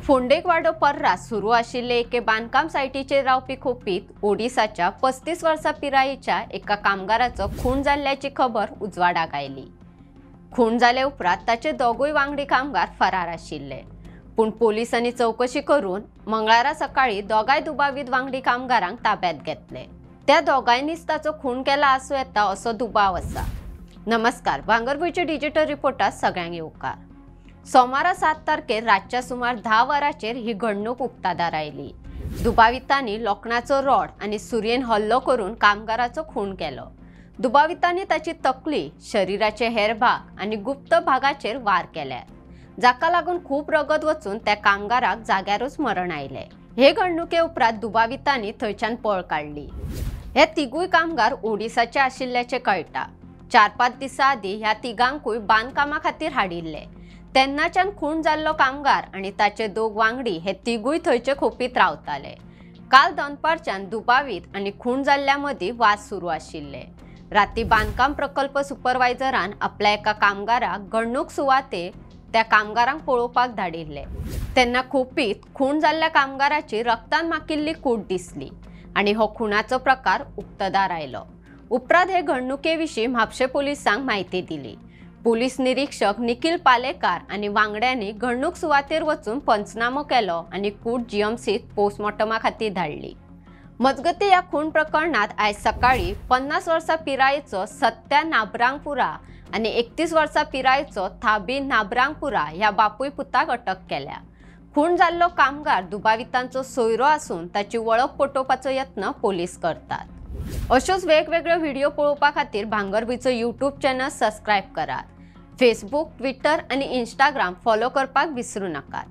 फोंडेकवाडो पर्रा सुरू आशिल्ले एके बांदकाम सायटीचेर रावपी खोपीत ओडिसाच्या 35 वर्सां पिरायेच्या एका कामगाराचो खून जाल्ल्याची खबर उजवाडाक आयली। खून जाले उपरांत ताचे दोगूय वांगडी कामगार फरार आशिल्ले, पूण पोलिसांनी चवकशी करून मंगळारा सकाळी दोगांय दुबावीत वांगडी कामगारांक ताब्यात घेतले। त्या दोगांयनीच ताचो खून केला आसूं येता असो दुबाव आसा। नमस्कार, भांगरभूंयच्या डिजिटल रिपोर्टात सगळ्यांक येवकार। सोमारा 7 तारखेर रातच्या सुमार 10 वरांचेर ही घडणूक उक्ताडार आयली। दुबावितांनी लोखणाचो रॉड आनी सुरयेन हल्लो करून कामगाराचो खून केलो। दुबावितांनी ताची तकली, शरीराचे हेर भाग आनी गुप्त भागाचेर वार केले, जाका लागून खूब रगत वचून त्या कामगाराक जाग्यारूच मरण आयलें। हे घडणुके उपरांत दुबावितांनी थंयच्यान पळ काडली। हे तिगूय कामगार ओडिसाचे आशिल्ल्याचें कळटा। 4-5 दिसां आदीं ह्या तिगांकूय बांदकामा खातीर हाडिल्ले। तेन्नाच्यान खून जाल्लो कामगार आनी ताचे दोग वांगडी हे तिगूय थंयचे खोपीत रावताले। काल दनपारच्यान दुबावीत आनी खून जाल्ल्या मदीं वाद सुरू आशिल्ले। राती बांदकाम प्रकल्प सुपरवायझरान आपल्या एका कामगाराक घडणूक सुवातेर त्या कामगारांक पळोवपाक धाडिल्ले। तेन्ना खोपीत खून जाल्ल्या कामगाराची रक्तान माकिल्ली कूड दिसली आनी हो खुनाचो प्रकार उक्तडार आयलो। उपरांत हे घडणुके विशीं म्हापशें पोलिसांक म्हायती दिली। पोलीस निरीक्षक निखिल पालेकार आनी वांगड्यांनी घडणूक सुवातेर वचून पंचनामो केलो आनी कूड जीएमसीत पोस्टमॉर्टमा खातीर धाडली। मजगतीं ह्या खून प्रकरणांत आयज सकाळीं 50 वर्सां पिरायेचो सत्या नाबरांगपुरा आनी 31 वर्सां पिरायेचो थाबी नाबरांगपुरा ह्या बापूय पुताक अटक केल्या। खून जाल्लो कामगार दुबावितांचो सोयरो आसून ताची वळख पटोवपाचो यत्न पोलीस करतात। अश्योच वेगवेगळे व्हिडिओ पळोवपा खातीर भांगरभूंयचो यूट्यूब चॅनल सबस्क्रायब करात। फेसबूक, ट्विटर आनी इंस्टाग्राम फॉलो करपाक विसरू नाकात।